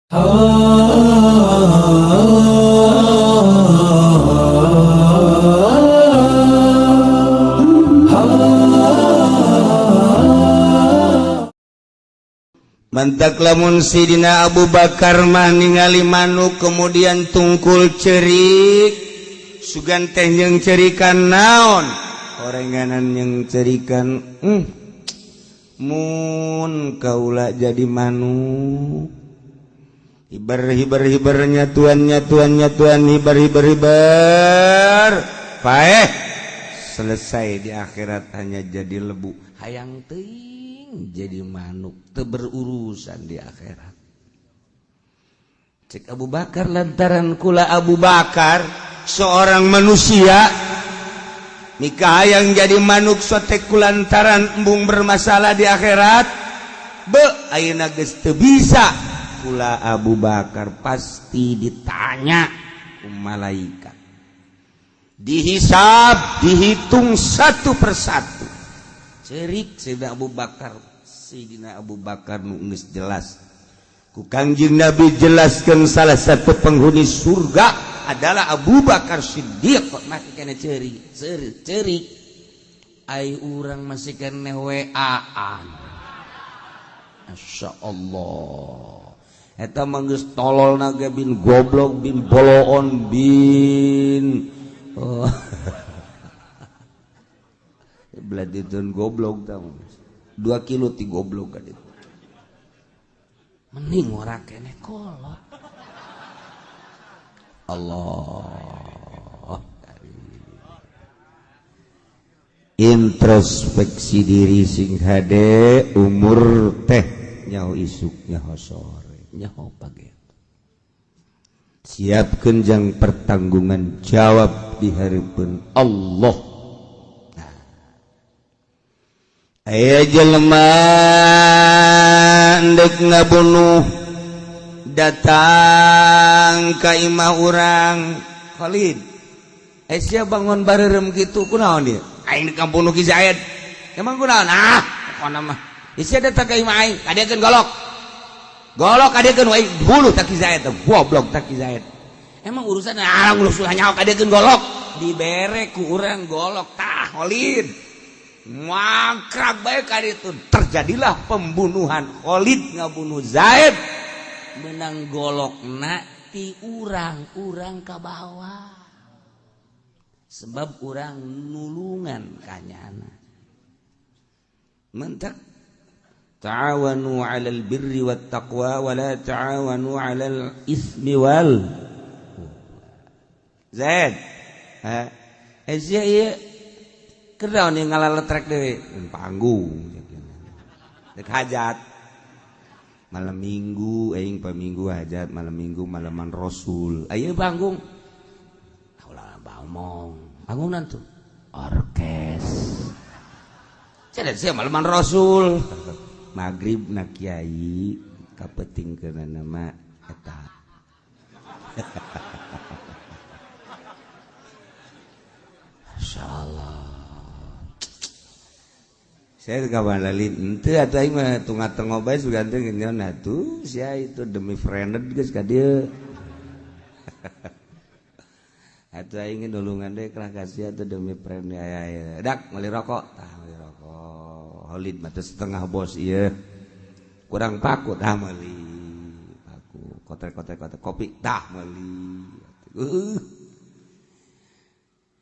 Mantak lamun Sidina Abu Bakar mah ningali manuk kemudian tungkul cerik, sugan teh jeung cerikan naon orenganan yang cerikan, mun kaula jadi manuk hibar hibar hibarnya tuannya tuannya tuan hibar hibar hibar paeh selesai di akhirat hanya jadi lebu hayang teuing jadi manuk teu berurusan di akhirat. Cek Abu Bakar, lantaran kula Abu Bakar seorang manusia nikah yang jadi manuk sotek kulantaran embung bermasalah di akhirat, be ayeuna geus teu bisa kula Abu Bakar pasti ditanya ku malaikat, dihisab, dihitung satu persatu. Cerik Sayyidina Abu Bakar. Sayyidina Abu Bakar nu geus jelas ku Kangjeng Nabi jelaskan salah satu penghuni surga adalah Abu Bakar Siddiq, masih kena cerik cerik cerik. Ai urang masih kena WA-an. Masya Allah, eta mah geus tolol naga bin goblok bin boloon bin, oh. Beladitun goblok tau 2 kilo ti goblok kan itu mending ora keneh kolot. Allah, introspeksi diri sing hade. Umur teh nyaho isuk nyaho sore nyaho pagi, siapkeun jang pertanggungan jawab di hareupeun Allah. Nah, aya jelema ndek ngabunuh datang ka imah urang, Khalid, eh sia bangun bareureum kitu kunaon ieu? Aing di kampung Ki Zaid. Emang kunaon? Ah, pokona mah sia datang ka imah aing, kadekeun golok. Golok kadekeun wae, bunuh tak Ki Zaid, goblok tak Ki Zaid. Emang urusan ah urusan nyawa kadekeun golok. Dibere ku urang golok tah Khalid. Mangkrak bae ka ditu. Terjadilah pembunuhan, Khalid ngabunuh Zaid. Menang golokna ti urang, urang ka bawah. Sebab urang nulungan kanyana. Mentak ta'awanu 'alal birri wat taqwa wa la ta'awanu 'alal ismi wal Zaid. Ha, eh sia ieu kedaun yang ngalaletrek deui panggung dek hajat malam minggu, aing paminggu hajat malam minggu malaman Rasul ayo panggung ulah omong panggungan tuh orkes cenah sia malaman Rasul maghrib na kiai kapeting kana nama eta. Insyaallah saya kawan lalin ente atau aing mah tunga tengok bae sugan teh nah tuh sia itu demi friended geus ka dieu. Atuh aing nulungan deui kerah kasih atuh demi friend aya aya dak meuli rokok tah meuli rokok Khalid mah teh setengah bos ieu kurang paku tah meuli paku kotek-kotek kotek kopi tah meuli.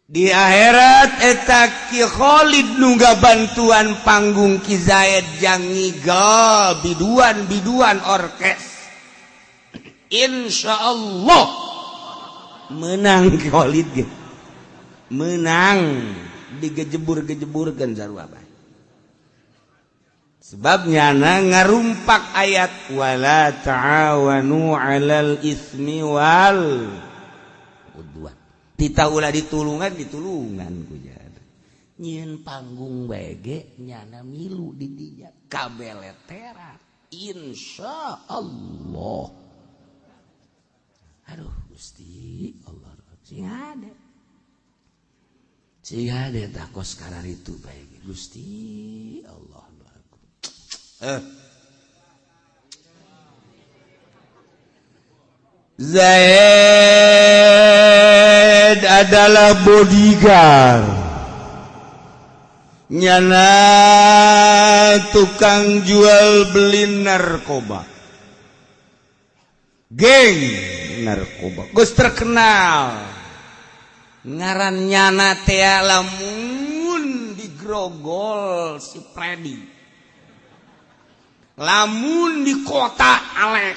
Di akhirat eta Ki Khalid nungga bantuan panggung Ki Zaid jang ngigal biduan-biduan orkes. Insyaallah menang Ki Khalid ge. Menang digejebur-gejeburkeun sarua bae. Sebabnya na ngarumpak ayat wala ta'awanu 'alal ismi wal udwan. Tita ulah ditulungan ditulungan ku jana. Nyieun panggung bae ge nyana milu di dinya kabeleteran. Insyaallah. Aduh Gusti Allah sing hade. Sing hade tah kos kararitu bae ge Gusti Allah. Zaid adalah bodyguard, nyana tukang jual beli narkoba, geng narkoba geus terkenal ngaran nyana teh lamun digrogol si Freddy, lamun di kota Alek,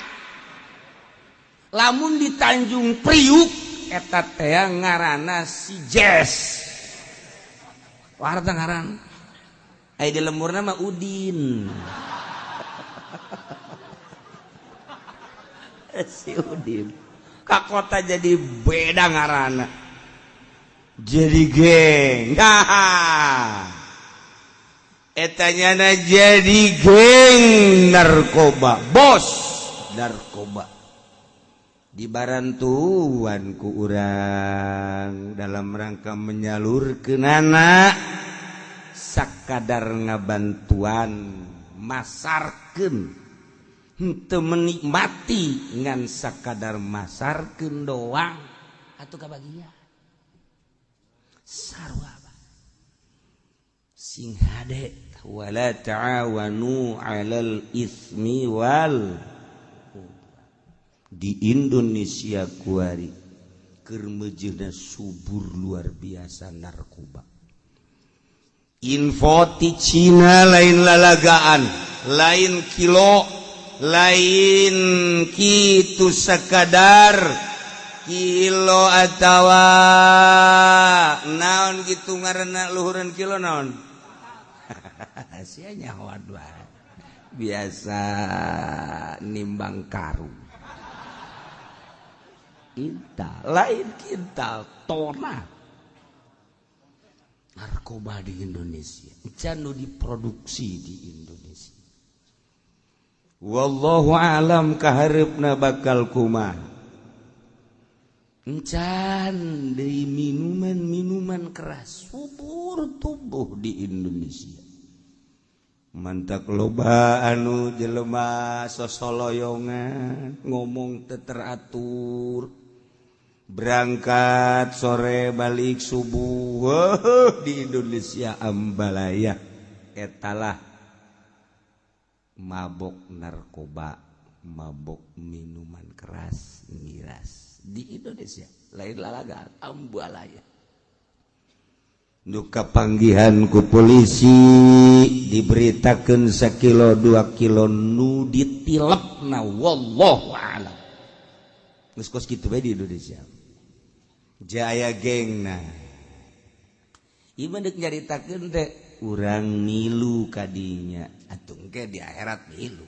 lamun di Tanjung Priuk eta teh ngaranna si Jess. Warta ngaran ai di lemburna mah Udin. Si Udin ka kota jadi beda ngaranna, jadi geng. Eta nyana jadi geng narkoba, bos narkoba. Dibarantuan ku urang dalam rangka menyalurkeunana sakadar ngabantuan masarkeun, henteu menikmati ngan sakadar masarkeun doang atuh kabagian sarua sing hade. Wala ta'awanu 'alal itsmi wal. Di Indonesia kuari keur meujeuhna subur luar biasa narkoba. Info ti Cina lain lalagaan, lain kilo, lain kitu sakadar kilo atawa naon gitu ngaranna luhureun kilo naon. Sia nyaho biasa nimbang karung. Kintal, lain kintal, tona. Narkoba di Indonesia can nu diproduksi di Indonesia. Wallahu alam kahareupna bakal kumaha. Encan deui minuman-minuman keras subur tumbuh di Indonesia. Mantak loba anu jelema sosoloyongan ngomong teu teratur, berangkat sore balik subuh di Indonesia ambalaya. Etalah mabok narkoba, mabok minuman keras, miras di Indonesia lain lalaga ambalaya. Duka panggihan ku polisi diberitakeun sakilo 2 kilo nu ditilepna, wallahu a'lam. Geus kos kitu bae di Indonesia. Jaya gengna. Ieu mah deuk nyaritakeun teh urang milu kadinya atuh engke di akhirat milu.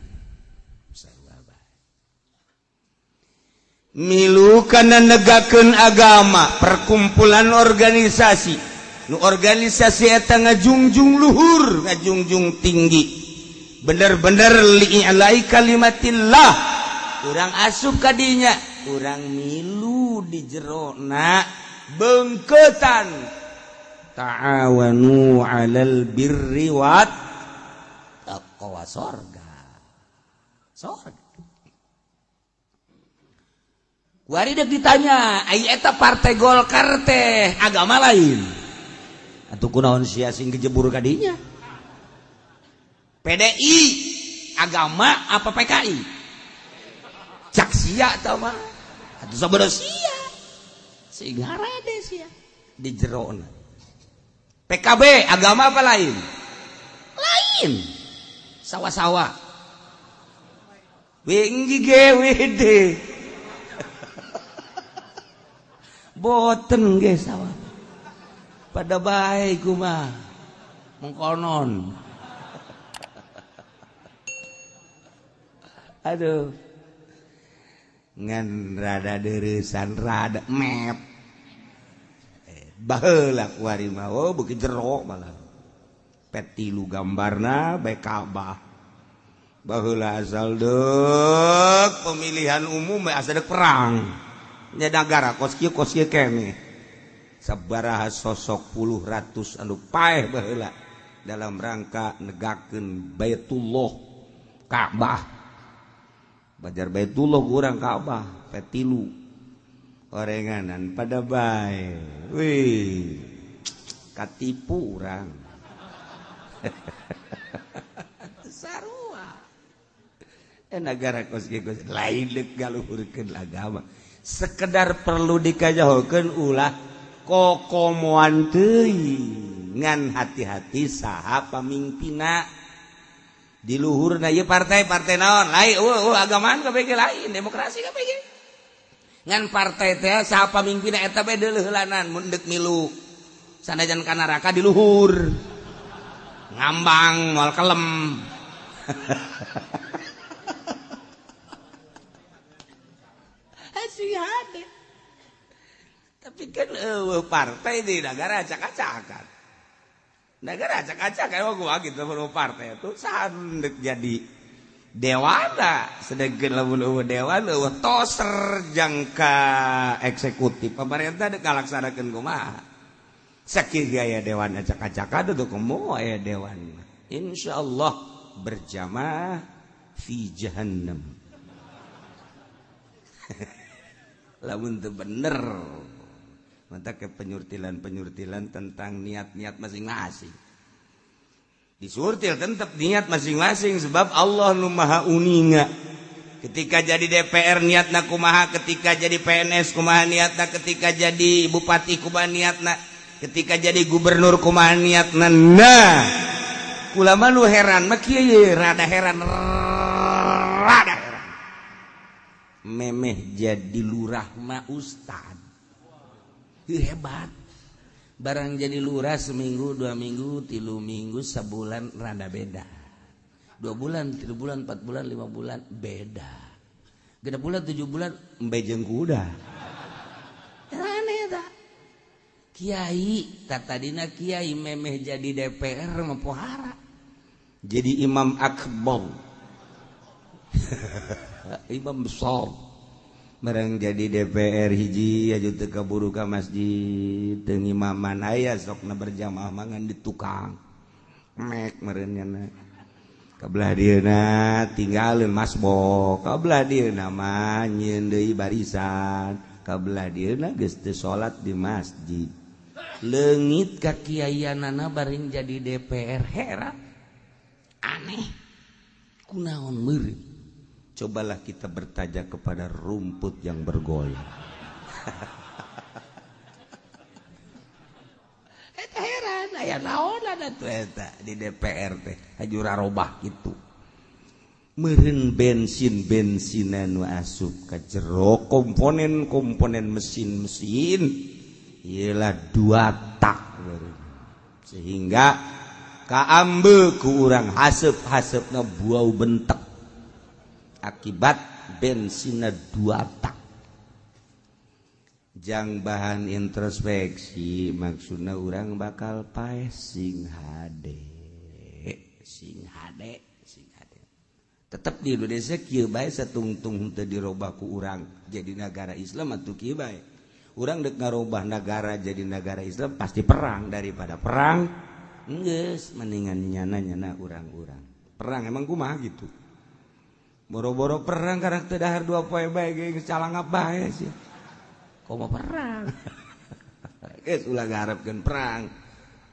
Sarua bae. Milu kana negakeun agama, perkumpulan organisasi. Nu organisasi eta ngajungjung luhur, ngajungjung tinggi. Bener-bener li'ilai kalimatillah. Urang asup kadinya, urang milu di jerona bengketan. Ta'awanu 'alal birri wat taqwa, sorga. Sorga. Kuari dek ditanya, ai eta partai Golkar teh agama lain. Atuh kunaon sia sing kejebur kadinya? PDI agama apa PKI? Cak sia tau mah. Atuh sabodo sia. Sing harade sia di jerona. PKB agama apa lain? Lain. Sawah-sawah. Winggi GWD. Boten ge sawah. Pada baik mah mengkonon. Aduh, ngan rada dereusan rada mep. Baheula kuari mah, oh beuki jero malah. Petilu gambarna bae Ka'bah. Baheula asal deuk pemilihan umum bae asa deuk perang. Nya nagara kos kieu keneh. Sabaraha sosok puluh ratus anu paeh baheula dalam rangka negakeun Baitullah Ka'bah. Bajar Baitullah kurang Ka'bah petilu orenganan pada bae. Wih, katipu urang. Sarua. Negara kos kieu lain deuk ngaluhurkeun agama. Sekedar perlu dikajahokeun ulah kokomoan teuing ngan hati-hati saha pamimpinna di luhurna ieu partai-partai naon lain eueuh agamaan kabeh lain demokrasi kabeh ngan partai teh saha pamimpinna eta bae deuleuhlanan mun deuk milu sanajan ka neraka di luhur ngambang moal kelem. Tapi kan partai di negara acak-acakan. Negara acak-acakan gua gitu perlu partai itu sandek jadi dewana, sedangkan lamun eueuh dewan eueuh toser jangka eksekutif pemerintah dek ngalaksanakeun kumaha. Sakieu gaya dewan acak-acakan teu komo aya dewan. Insyaallah berjamaah fi jahannam. Lamun teu bener mantap ke penyurtilan-penyurtilan tentang niat-niat masing-masing. Disurtil tetap niat masing-masing sebab Allah nu maha uninga. Ketika jadi DPR niatna kumaha, ketika jadi PNS kumaha niatna, ketika jadi bupati kumaha niatna, ketika jadi gubernur kumaha niatna. Nah, kulama nu heran mah kieu rada heran, rada heran. Memeh jadi lurah mah ustad. Hebat. Barang jadi lurah seminggu, 2 minggu, 3 minggu, sebulan rada beda. 2 bulan, 3 bulan, 4 bulan, 5 bulan beda. 6 bulan, 7 bulan embejeng kuda. Aneh ta. Kiai, tatadina kiai memeh jadi DPR mah pohara. Jadi imam akbar. Imam besar. Barang jadi DPR hiji aju teu kaburu ka masjid teu ngimaman aya sokna berjamaah mangan di tukang mek meureun nya kabelah dieuna tinggalin masbok kabelah dieuna mah nyieun deui barisan kabelah dieuna geus teu salat di masjid leungit ka kiaianana bareng jadi DPR heran aneh kunaon meureun. Cobalah kita bertanya kepada rumput yang bergoyang. Eta heran aya naon atuh eta di DPR teh haju rarobah kitu. Meureun bensin-bensinan nu asup ka jero komponen-komponen mesin-mesin ieulah 2 tak meureun. Sehingga kaambe ku urang haseup-haseupna bau bentek. Akibat bensinna 2 tak. Jang bahan introspeksi maksudna urang bakal paeh sing hade, sing hade, sing hade. Tetep di Indonesia kieu bae satungtung teu dirobah ku urang jadi negara Islam atuh kieu bae. Urang deuk ngarobah negara jadi negara Islam pasti perang, daripada perang geus mendingan nyana-nyana urang-urang. Perang emang kumaha gitu. Boro-boro perang karena teu dahar 2 poe bae geus calangap bae sih. Komo perang. Geus ulah ngaharepkeun perang.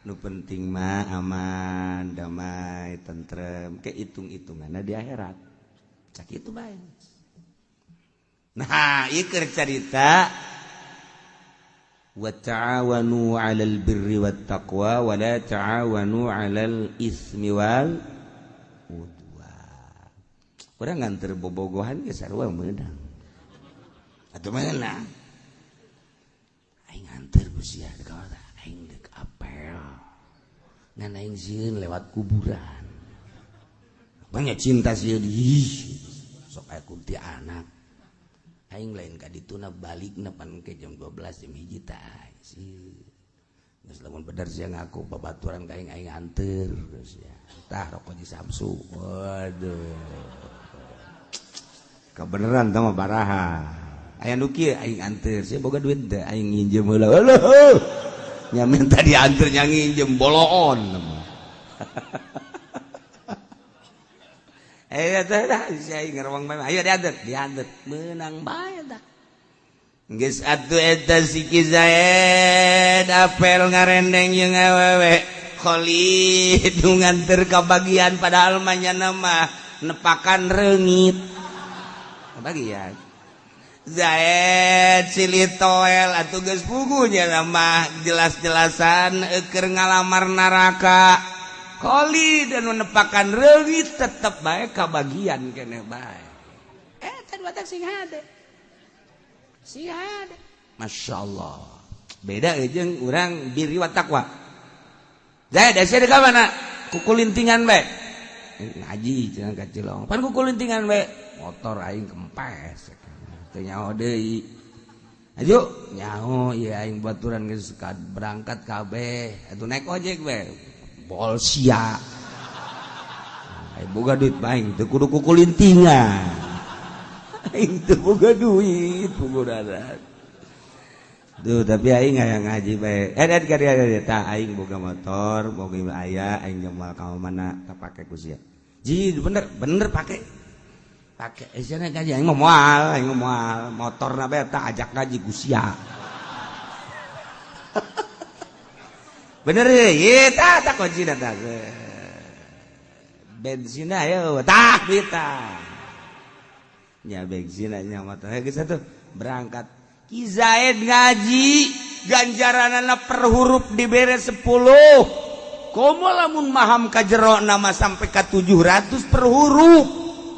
Nu penting mah aman, damai, tentrem, ke hitung-hitunganna di akhirat. Cak itu bae. Nah, ieu keur carita wa ta'awanu 'alal birri wat taqwa wa la ta'awanu 'alal ismi wal udwan. Urang nganter bobogohan ge sarua meunang. Atuh meunang. Aing nganter ku sia aing deuk apel. Ngan aing sieun lewat kuburan. Banyak cinta sieun ih. Sok aya kuntianak. Aing lain ka dituna balikna pan ke jam 12 jam 1 tah sieun. Geus lamun bener sia ngaku babaturan ka aing aing anter geus ya. Tah rokok di Samsu. Waduh. Kebenaran tah mah baraha. Aya nu kieu aing anter, sia boga duit teh aing nginjem heula. Heuh. Nya minta dianter nya nginjem boloon. Eh teh si aing ngerewang bae. Ayo dianter, dianter. Meunang bae tah. Geus atuh eta si Ki Zaid apel ngarendeng jeung awewe. Khalid nu nganter ka bagian padahal mah nya mah nepakan reungit. Bagian. Zaid silih toel atuh geus puguh nya mah jelas-jelasan keur ngalamar neraka. Khalid anu nepakan reungit tetep bae kabagian keneh bae. Eta batak sing hade. Sing hade. Masya Allah. Beda jeung urang birri wa taqwa. Zaid sia ka mana? Kukulintingan bae. Ngaji cenah ka Cilong. Pan kukulintingan bae. Motor aing kempes. Teu nyaho deui. Ayo nyaho ieu aing baturan geus berangkat kabeh. Atuh naik ojek bae. Bolsia. Aing boga duit bae teu kudu kukulintingan. Aing teu boga duit pugudaran. Duh, tapi aing hayang ngaji bae. Eh ka dieu tah aing boga motor, boga aya aing moal ka mana kapake ku sia. Ji bener bener pake. Pake sia ngaji aing mah moal, aing mah moal. Motorna bae tah ajak ngaji ku sia. Bener ye tah tah kuncina tah. Bensinna ayo tah duit tah. Nya bensinna nya motor geus atuh berangkat. Ki Zaid ngaji ganjaranana per huruf dibere 10. Komo lamun maham ka jero nama sampai ka 700 per huruf.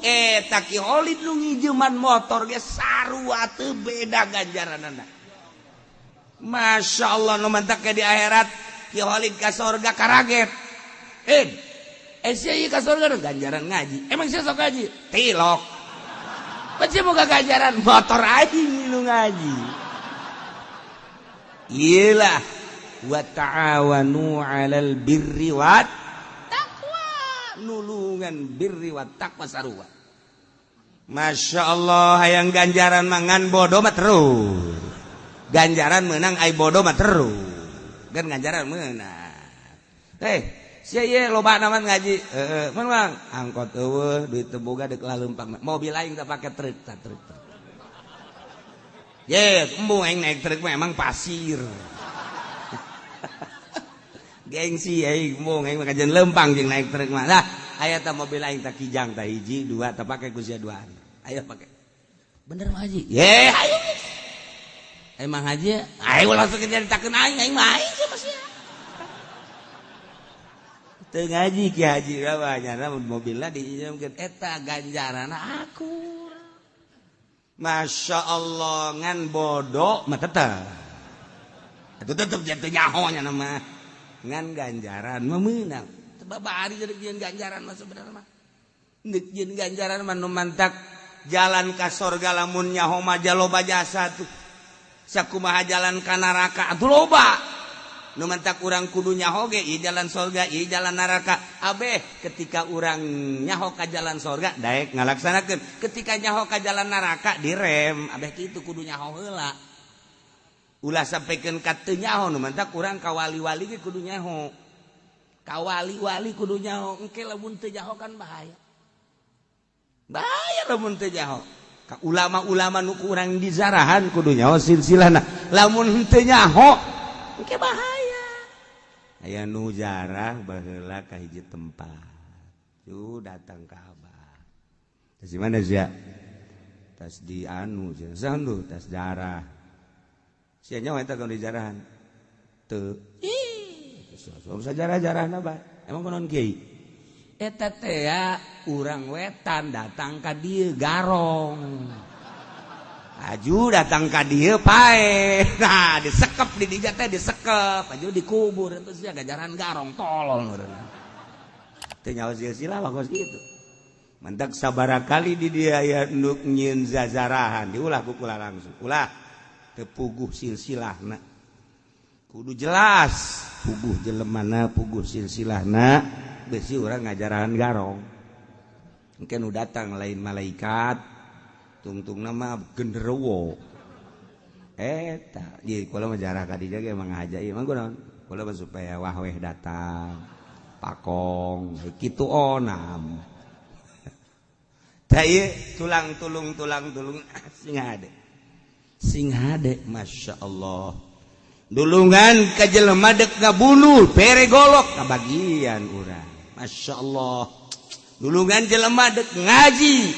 Eta Ki Khalid nu ngijeman motor ge sarua teu beda ganjaranana. Masya Allah nu mantak di akhirat Ki Khalid ka sorga karaget. Sia ieu ka sorga ganjaran ngaji. Emang sia sok ngaji? Tilok. Pan sia boga ganjaran motor aing nu ngaji. Iyalah wa ta'awanu 'alal birri wat taqwa. Nulungan birri wat taqwa sarua. Masya Allah hayang ganjaran mangan bodoh mah terus. Ganjaran menang ai bodoh mah terus. Kan ganjaran menang. Sia ieu loba naman ngaji. Heeh, mun Bang, angkot eueuh, duit teu boga deuk laleumpang. Mobil aing teh pake truk tah truk. Ye, embung aing naik truk mah emang pasir. Gengsi aing embung aing mah kajian leumpang jeung naik truk mah. Lah, aya tah mobil aing tah kijang tah hiji, dua tah pake ku sia duaan. Ayo pake. Bener mah haji. Ye, ayo. Emang haji, ayo langsung nyaritakeun aing, aing mah aing sia mah sia. Teu ngaji Ki Haji mah nyana mobilna diinjamkeun eta ganjaranna akur. Masya Allah ngan bodoh mah tetep. Atuh tetep jadi nyaho nya mah. Ngan ganjaran mah meunang. Teu babari jadi jieun ganjaran mah sebenarnya mah. Deuk jieun ganjaran mah nu mantak jalan ka sorga lamun nyaho mah loba jasa tuh. Sakumaha jalan ka neraka atuh loba. Nu mantak urang kudu nyaho ge ieu jalan sorga, ieu jalan neraka. Abeh ketika urang nyaho ka jalan sorga daek ngalaksanakeun. Ketika nyaho ka jalan neraka direm, abeh kitu kudu nyaho heula. Ulah sampaikan ka teu nyaho nu mantak urang ka wali-wali ge kudu nyaho. Ka wali-wali kudu nyaho, engke lamun teu nyaho kan bahaya. Bahaya lamun teu nyaho. Ka ulama-ulama nu ku urang dizarahan kudu nyaho silsilahna. Lamun teu nyaho engke bahaya. Aya nu jarah baheula ka hiji tempat. Tuh datang ka abah. Tas di mana sia? Tas di anu sia. Saha tas jarah. Sia nyawa eta kalau dijarahan. Teu. Ih, sajarah-jarahna bae. Emang kunaon kiai? Eta teh ya urang wetan datang ka dieu garong. Aju datang ka dieu pae. Nah, disekep di dinya teh disekep, aju dikubur itu sia gajaran garong tolol meureun. Teu nyaho silsilah mah kos kitu. Mantak sabaraha kali di dieu aya nu nyieun zazarahan, diulah ku kula langsung. Ulah teu puguh silsilahna. Kudu jelas puguh jelemana, puguh silsilahna, besi urang ngajarahan garong. Engke nu datang lain malaikat, tungtung nama genderuwo. Eta, ieu kula mah jarah ka dinya ge emang ngahaja ieu mah kunaon? Kula mah supaya wahweh datang, pakong, kitu onam. Tah ieu tulang tulung tulang tulung, sing hade, sing hade. Masya Allah, dulungan ka jelema dek ngabunuh, bere golok, kabagian urang. Masya Allah, dulungan jelema dek ngaji,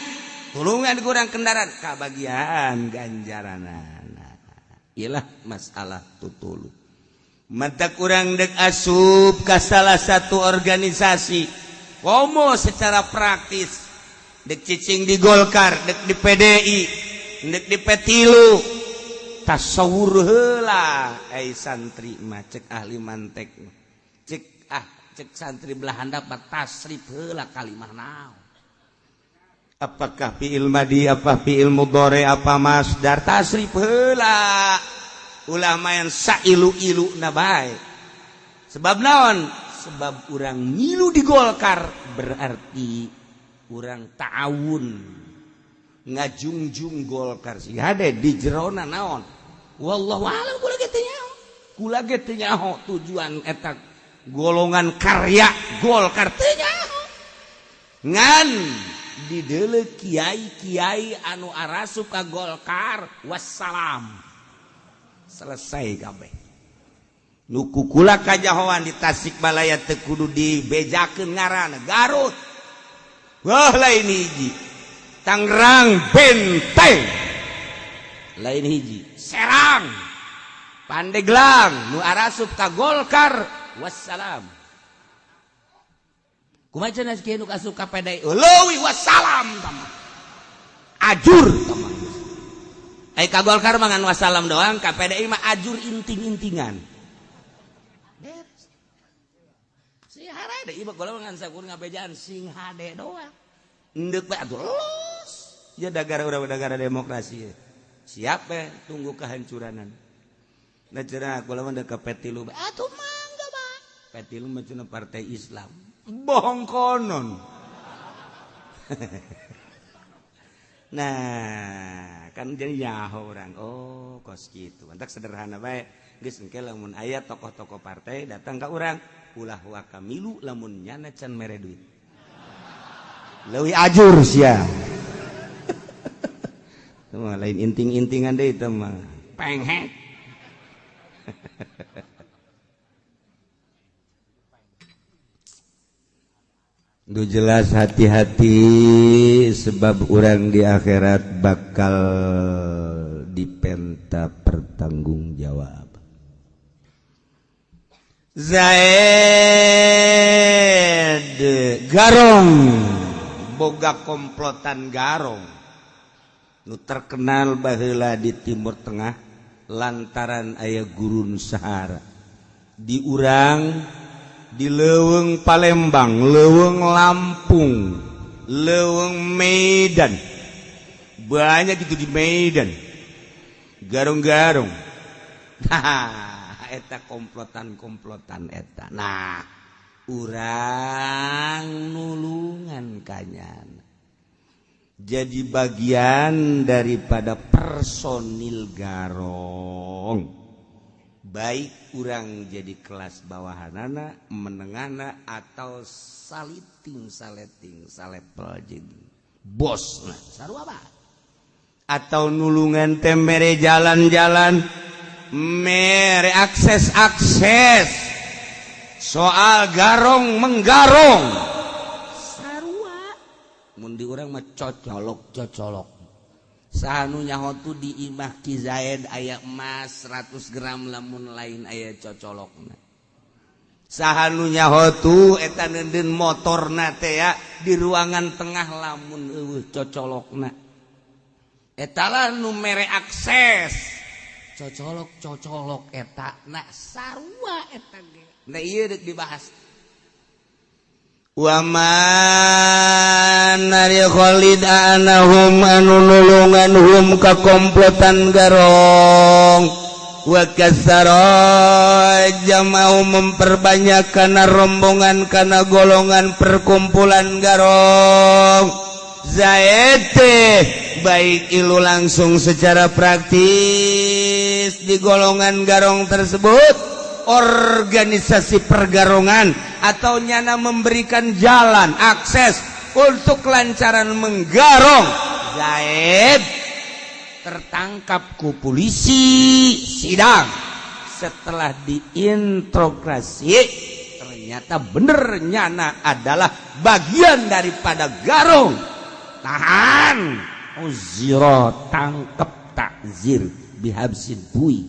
tulungan kurang kendaraan, kabagian ganjaranana. Iyalah, masalah tutulu mata kurang dek asup ke salah satu organisasi, komo secara praktis dek cicing di Golkar, dek di PDI, dek di P3, tasawur heula. Ai santri mah, cek ahli mantek, cek ah, cek santri belah handap, tasrif heula kalimah naon, apakah fi'il madi, apa fi'il mudhari, apa masdar. Tasrif heula, ulah main sailu-ilu na bae. Sebab naon? Sebab urang ngilu di Golkar berarti urang ta'awun ngajungjung Golkar. Sih hade di jerona naon, wallahu alam. Kula ge teu nyaho, kula ge teu nyaho tujuan eta golongan karya Golkar, teu nyaho. Ngan dideuleu kiai-kiai anu arasup ka Golkar, wassalam, selesai kabeh. Nu kukula kajahoan di Tasikmalaya teu kudu dibejakeun ngaran. Garut, wah, lain hiji. Tangerang, Benteng, lain hiji. Serang, Pandeglang, nu arasup ka Golkar, wassalam. Kumaha cenah kieu nu asup ka PDI? Leuwih wassalam tama, ajur tama. Ai ka Golkar mah ngan wassalam doang, ka PDI mah ajur inting-intingan. Beres. Si harade ieu golongan ngan sakur ngabejaan, sing hade doang. Endek bae atuh los. Ya dagara urang negara demokrasi. Siap eh tunggu kehancuranan. Nah, cenah kula mah ka P3 bae. Atuh mangga bae. P3 mah cenah partai Islam. Bohong konon. Nah, kan jadi nyaho orang. Oh, kos gitu. Mantak sederhana bae. Geus, engke lamun aya tokoh-tokoh partai datang ka urang, ulah waka milu lamun nyana can mere duit. Leuwih ajur sia. Itu mah lain inting-intingan deh, itu mah penghet. Itu jelas hati-hati, sebab orang di akhirat bakal dipenta pertanggungjawab. Zaid Garong, boga komplotan Garong nu terkenal baheula di Timur Tengah lantaran aya gurun Sahara. Di urang di leuweung Palembang, leuweung Lampung, leuweung Medan, banyak itu di Medan garong-garong. Nah, eta komplotan-komplotan eta. Nah, urang nulungan kanyan jadi bagian daripada personil garong, baik urang jadi kelas bawahanana, menengahna, atau saliting saleting salepel jeung bos. Nah, sarua apa atau nulungan teh mere jalan-jalan, mere akses-akses soal garong menggarong, sarua. Mun di urang mah cocolok cocolok. Saha nu nyaho tuh di imah Ki Zaid aya emas 100 gram lamun lain aya cocolokna? Saha nu nyaho tuh eta neundeun motorna teh ya di ruangan tengah lamun eueuh cocolokna? Eta lah nu mere akses cocolok cocolok eta. Nah, sarua eta ge. Nah, ieu deuk dibahas. Waman ari Khalid anahum anu nulungan hum ka komplotan garong, wa kasara mau memperbanyak kana rombongan, kana golongan perkumpulan garong Zaid, baik ilu langsung secara praktis di golongan garong tersebut, organisasi pergarongan, atau nyana memberikan jalan akses. untuk kelancaran menggarong Zaid tertangkap ku polisi sidang. Setelah diinterogasi ternyata bener nyana adalah bagian daripada garong. Tahan, uziro, tangkep, takzir bihabsin bui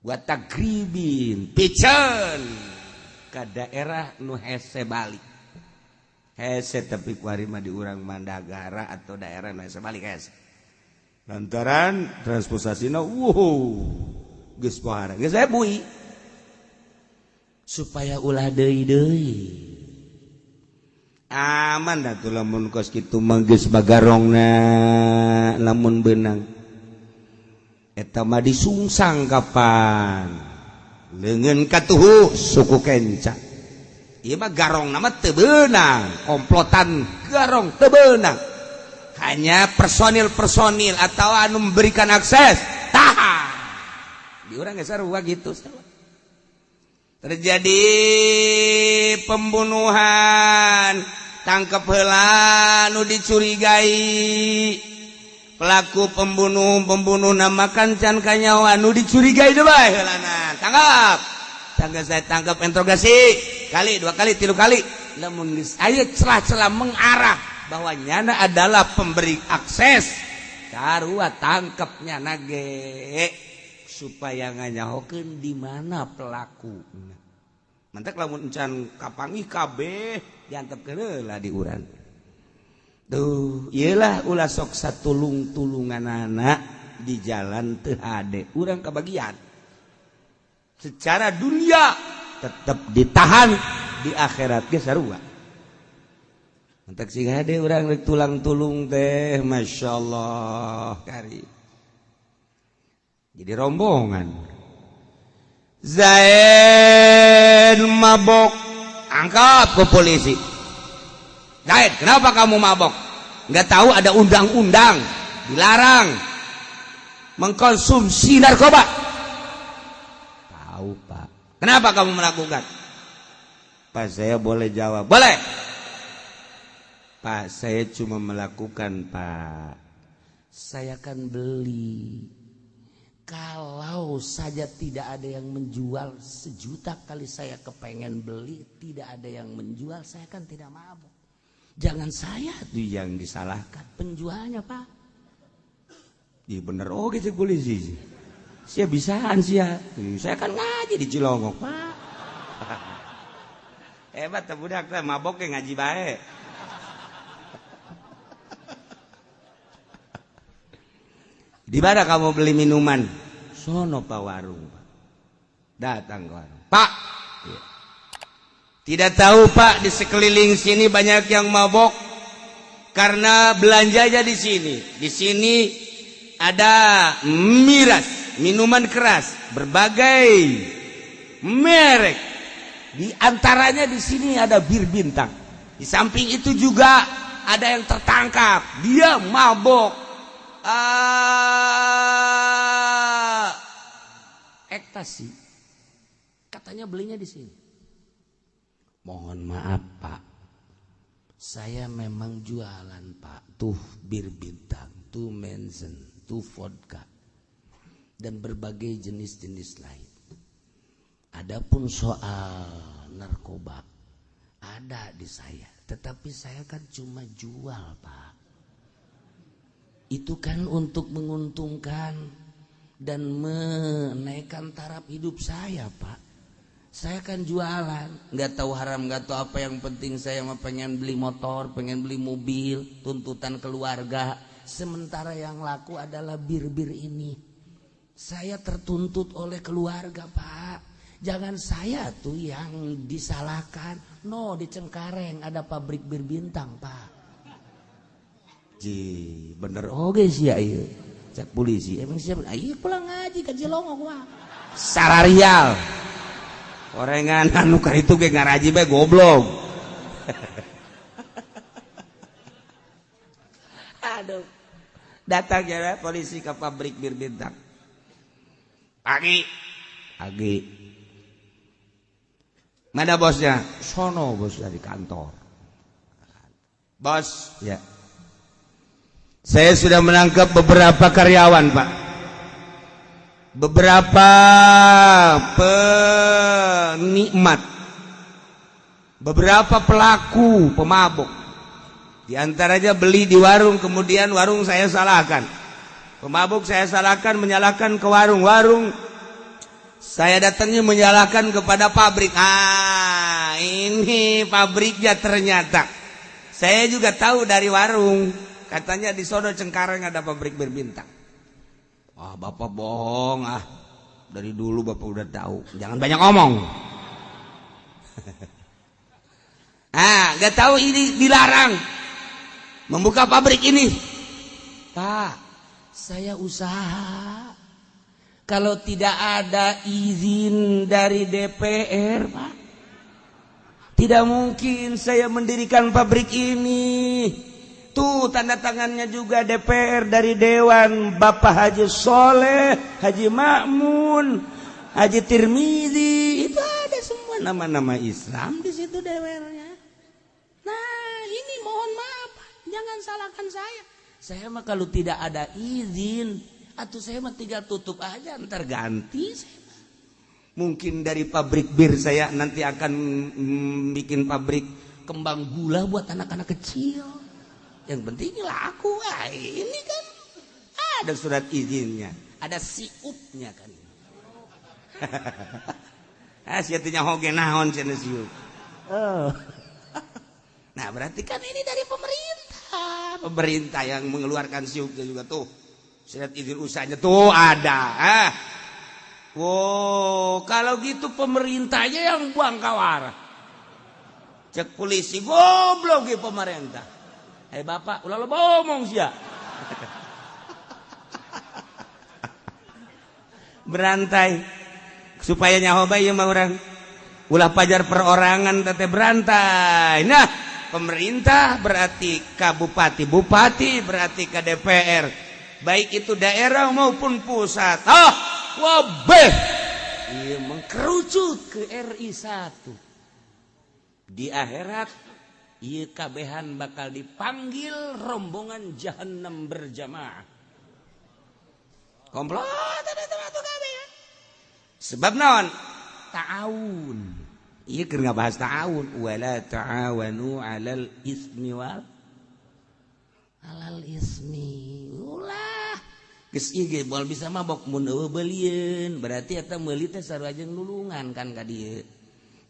wa tagribin, piceun ke daerah nu hese balik hese, tapi kuari mah di urang Mandagara atau daerah nu hese balik hese lantaran transportasina wow geus pohara geus bui supaya ulah deui-deui aman dah tuh. Lamun kos kitu mah geus bagarongna, lamun beunang eta mah disungsang kapan leungeun katuhu suku kenca. Ieu mah garong nama teu beunang, komplotan garong teu beunang, hanya personil-personil atau anu memberikan akses tahan. Di urang geus sarua gitu, sarua terjadi pembunuhan, tangkep heula nu dicurigai pelaku pembunuh. Pembunuh namakan can kanyawa, nu dicurigai deui heulana tangkap. Tangkap, saya tangkap, interogasi kali, dua kali, tilu kali. Lamun geus aya celah-celah mengarah bahwa nyana adalah pemberi akses, sarua tangkep nyana ge supaya nganyahokeun di mana pelaku. Mantak lamun encan kapanggih kabeh diantepkeun heula di urang tuh. Iyalah, ulah sok satulung-tulungan anak di jalan teu hade urang kebagian. Secara dunia tetap ditahan, di akhirat ge sarua. Mantak sing hade urang rek tulang-tulung teh, masyaallah, kari jadi rombongan. Zaid mabok, angkat ke polisi. "Zaid, kenapa kamu mabok? Nggak tahu ada undang-undang dilarang mengkonsumsi narkoba?" "Tahu, Pak." "Kenapa kamu melakukan?" "Pak, saya boleh jawab?" "Boleh." "Pak, saya cuma melakukan, Pak. Saya kan beli. Kalau saja tidak ada yang menjual, sejuta kali saya kepengen beli, tidak ada yang menjual, saya kan tidak mabuk. Jangan saya tuh yang disalahkan, penjualnya, Pak." Di bener oke cek polisi. "Sia bisaan sia. Saya kan ngaji di Cilongok, Pak." Hebat tuh budak teh, mabok ge ngaji bae. "Di mana kamu beli minuman?" "Sono, Pak, warung, Pak." Datang ke warung. "Pak, ya. Tidak tahu, Pak, di sekeliling sini banyak yang mabok karena belanjanya di sini. Di sini ada miras, minuman keras, berbagai merek. Di antaranya di sini ada bir Bintang. Di samping itu juga ada yang tertangkap, dia mabok ekstasi. Katanya belinya di sini." "Mohon maaf, Pak, saya memang jualan, Pak. Tuh bir Bintang, tuh Mensen, tuh vodka, dan berbagai jenis-jenis lain. Adapun soal narkoba ada di saya, tetapi saya kan cuma jual, Pak. Itu kan untuk menguntungkan dan menaikkan taraf hidup saya, Pak. Saya kan jualan, nggak tahu haram, nggak tahu apa, yang penting saya mah pengen beli motor, pengen beli mobil, tuntutan keluarga. Sementara yang laku adalah bir-bir ini. Saya tertuntut oleh keluarga, Pak. Jangan saya tuh yang disalahkan. No, di Cengkareng ada pabrik bir Bintang, Pak." "Ji, bener oge sih ya iya." Cek polisi, "Emang siapa?" "Iya, pulang ngaji ke Cilongok, Pak." Sararial. Orengan anu itu ge ngaraji bae goblok. Aduh. Datang ya polisi ke pabrik bir Bintang. "Pagi. Pagi. Mana bosnya?" "Sono bosnya di kantor." Bos, ya. Saya sudah menangkap beberapa karyawan, Pak. Beberapa penikmat, beberapa pelaku pemabuk. Di antaranya beli di warung, kemudian warung saya salahkan. Pemabuk saya salahkan, menyalahkan ke warung-warung. Saya datangnya menyalahkan kepada pabrik. Ah, ini pabriknya ternyata. Saya juga tahu dari warung. Katanya di sono Cengkareng ada pabrik bir Bintang. Wah, bapak bohong ah. Dari dulu bapak udah tahu. Jangan banyak ngomong. Ah, gak tahu ini dilarang membuka pabrik ini. Pak, saya usaha. Kalau tidak ada izin dari DPR, Pak, tidak mungkin saya mendirikan pabrik ini. Tuh tanda tangannya juga DPR dari Dewan Bapak Haji Soleh, Haji Makmun, Haji Tirmizi, itu ada semua nama-nama Islam di situ DPR-nya. Nah, ini mohon maaf, jangan salahkan saya. Saya mah kalau tidak ada izin, atau saya mah tinggal tutup aja, ntar ganti saya. Mungkin dari pabrik bir saya nanti akan bikin pabrik kembang gula buat anak-anak kecil. Yang penting laku. Ah, ini kan ada surat izinnya, ada siupnya kan. Ah, sia teh nyaho ge naon cenah siup. Oh. Nah, berarti kan ini dari pemerintah. Pemerintah yang mengeluarkan siupnya juga tuh. Surat izin usahanya tuh ada. Ah. Wow, kalau gitu pemerintahnya yang buang kawara. Cek polisi goblok ge pemerintah. Eh bapak, ulah lo ngomong sia. Berantai supaya nyaho bae ieu mah urang. Ulah pajar perorangan teh berantai. Nah, pemerintah berarti ka bupati, bupati berarti ke DPR. Baik itu daerah maupun pusat. Ah, wabeh. Ieu mengkerucut ke RI 1. Di akhirat ieu kabehan bakal dipanggil rombongan jahanam berjamaah. Komplot ada kabeh. Sebab naon? Ta'awun. Ieu keur ngabahas ta'awun, wala ta'awanu 'alal ismi wal alal ismi. Ulah. Geus ieu ge moal bisa mabok mun eueuh beulieun, berarti eta meuli teh sarua jeung nulungan kan ka dieu.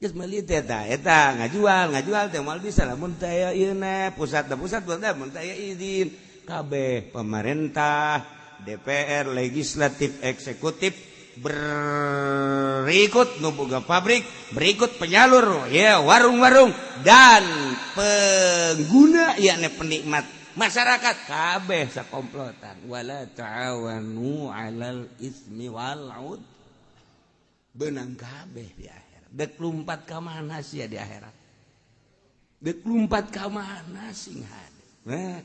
Geus meuli teh eta, eta ngajual teh moal bisa lamun teh aya ieu na pusat da pusat mun teh aya izin. Kabeh pemerintah, DPR, legislatif, eksekutif berikut nu boga pabrik, berikut penyalur ya warung-warung dan pengguna yakni penikmat masyarakat kabeh sakomplotan. Wala ta'awanu 'alal ismi wal 'ud. Benang kabeh di akhirat. Dek lumpat ka mana sia di akhirat? Dek lumpat ka mana sing hade? Nah,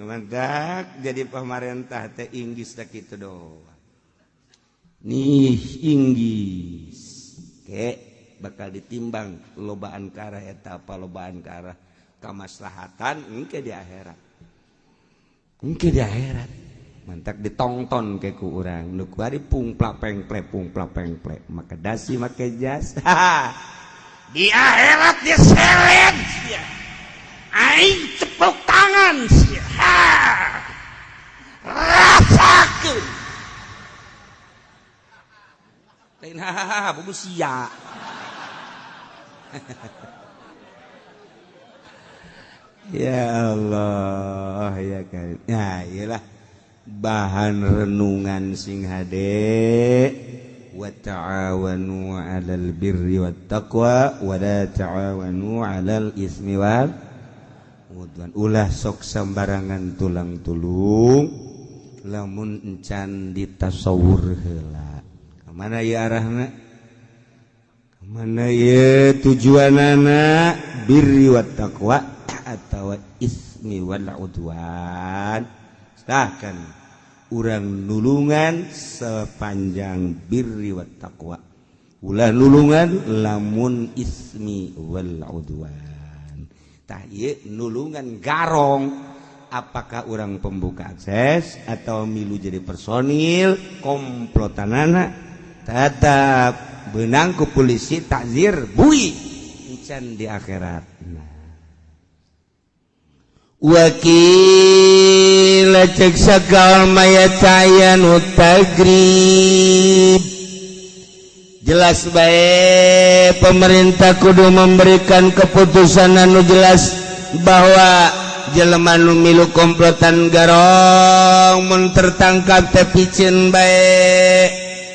mantak jadi pemerintah teh inggis teh kitu doang. Nih inggis ke bakal ditimbang lobaan ka arah eta apa lobaan ka arah kamaslahatan engke di akhirat. Engke di akhirat. Mantak ditongton ke ku urang nu kuari pungplak pengple pungplak pengple make dasi make jas. Di akhirat diseret sia. Aing ceplok tangan sia. Rasakeun. Lain hahaha bubu sia. Ya Allah ya karim. Ya iyalah bahan renungan sing hade. Wa ta'awanu 'alal birri wat taqwa wa la ta'awanu 'alal ismi wal udwan. Ulah sok sambarangan tulang tulung lamun encan ditasawur heula. Mana ya arahna? Mana ya tujuanana? Birri wat taqwa atau ismi wal udwan. Silahkan urang nulungan sepanjang birri wat taqwa. Ulah nulungan lamun ismi wal udwan. Tah ieu nulungan garong, apakah orang pembuka akses atau milu jadi personil komplotanana, tetap benang ku polisi takzir bui encan di akhirat. Nah. Wakil cek sakal mayatayanu tagrib, jelas baik pemerintah kudu memberikan keputusan anu jelas bahwa jelema nu milu komplotan garong mun tertangkap teh piceun bae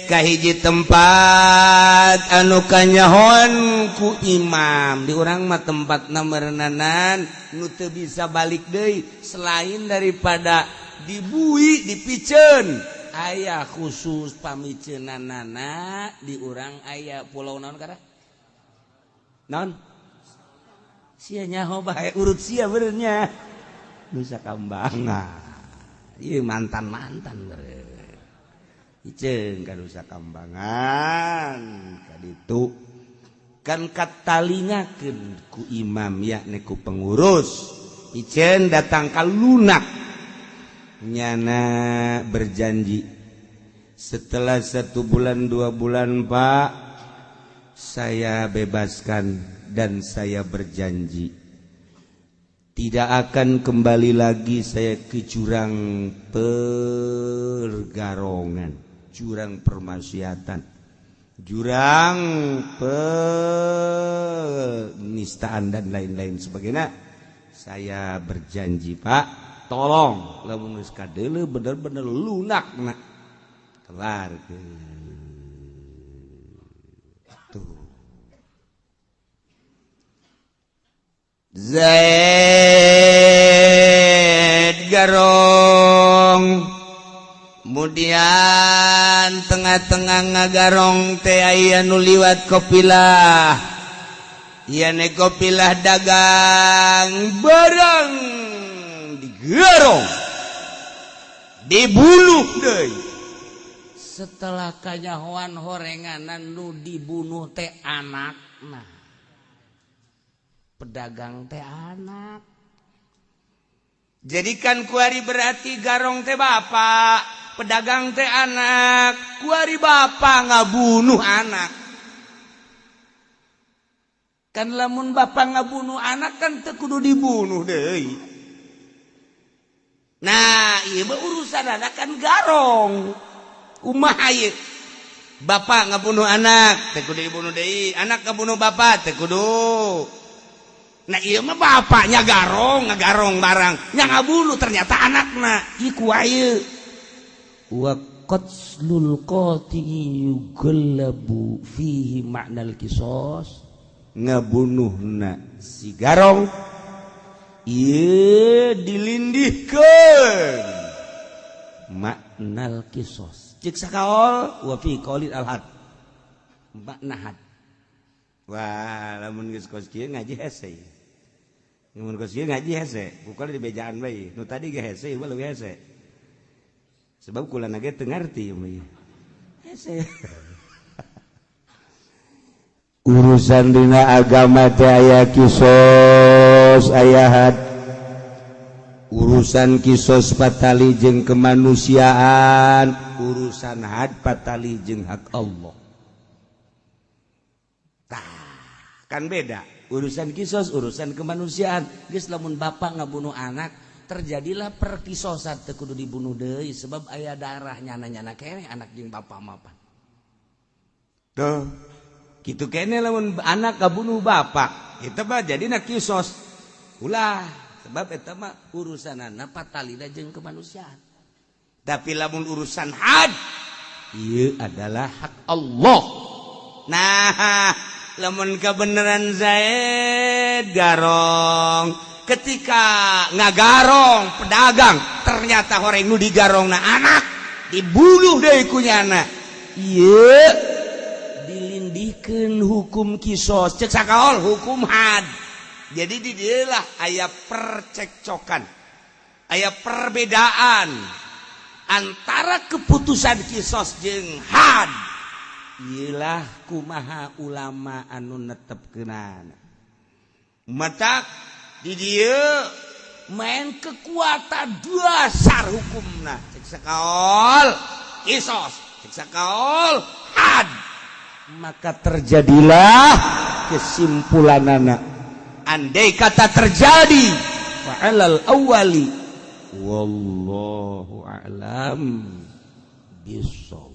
ka hiji tempat anu kanyahoan ku imam. Di urang mah tempatna merenanan nu teu bisa balik deui selain daripada dibui, dipiceun. Aya khusus pamiceunanana di urang, aya pulau naon kara naon sia nyaho bae, urut sia benernya Nusa Kambangan. Ieu mantan-mantan beureun iceung ka Nusa Kambangan ka ditu kan katalingakeun ku imam, yakni ku pengurus, iceun datang ka lunak. Nyana berjanji setelah 1 bulan 2 bulan, "Pak, saya bebaskan dan saya berjanji tidak akan kembali lagi saya ke jurang pergarongan, jurang permaksiatan, jurang penistaan dan lain-lain sebagainya. Saya berjanji, Pak, tolong." Lamun geus kadeuleu bener-bener lunak nak kelar tuh. Zaid garong, kemudian tengah-tengah ngagarong teh aya nu liwat kopilah, ieu kopilah dagang barang, digarong, dibunuh deui. Setelah kanyahoan horenganan nu dibunuh teh anak, nah pedagang teh anak. Jadikan kuari berarti garong teh bapak, pedagang teh anak. Kuari bapak ngabunuh anak kan? Lamun bapak ngabunuh anak kan teu kudu dibunuh deui. Nah, ieu mah urusan anak kan garong. Kumaha ieu? Bapak ngabunuh anak teu kudu dibunuh deui, anak ngabunuh bapak teu kudu. Nah, ieu mah bapaknya garong, ngagarong barang nya ngabunuh ternyata anakna. Ieu kuaye wa qatlul qatili yughallabu fihi ma'nal qisas. Ngabunuhna si garong ieu dilindihkeun maknal kisos. Cek sakaol wa fi qaulil al had, makna had. Wah, lamun geus kos kieu ngaji hese. Lamun kos kieu ngaji hese, bukan di bejaan bae. Nu tadi ge hese, ieu leuwih hese. Sebab kula ge teu ngarti ieu mah. Hese. Urusan dina agama teh aya kisos, aya had. Urusan kisos patali jeung kemanusiaan, urusan had patali jeung hak Allah. Tah, kan beda urusan kisos, urusan kemanusiaan. Geus, lamun bapak ngabunuh anak, terjadilah perkisosan, teu kudu dibunuh deui sebab aya darah nyana-nyana keneh anak jeung bapak mapan. Tuh, gitu kene. Lamun anak kabunuh bapak itu mah jadi nak kisos ulah, sebab eta mah urusanana patalina jeung kemanusiaan. Tapi lamun urusan had, ieu adalah hak Allah. Nah, lamun kebenaran Zaid garong, ketika ngagarong pedagang ternyata horeng nu digarong na anak, dibunuh deui ku nyana, ieu dilindihkeun hukum kisos. Cek sakaol hukum had. Jadi di dieu lah aya percekcokan, aya perbedaan antara keputusan kisos jeung had. Iyalah kumaha ulama anu netepkeunana. Matak Di dieu main kekuatan dasar hukumna, cek sakaol kisos, cek sakaol had. Maka terjadilah kesimpulanana, andai kata terjadi fa'alal awwali, wallahu a'lam bissawab.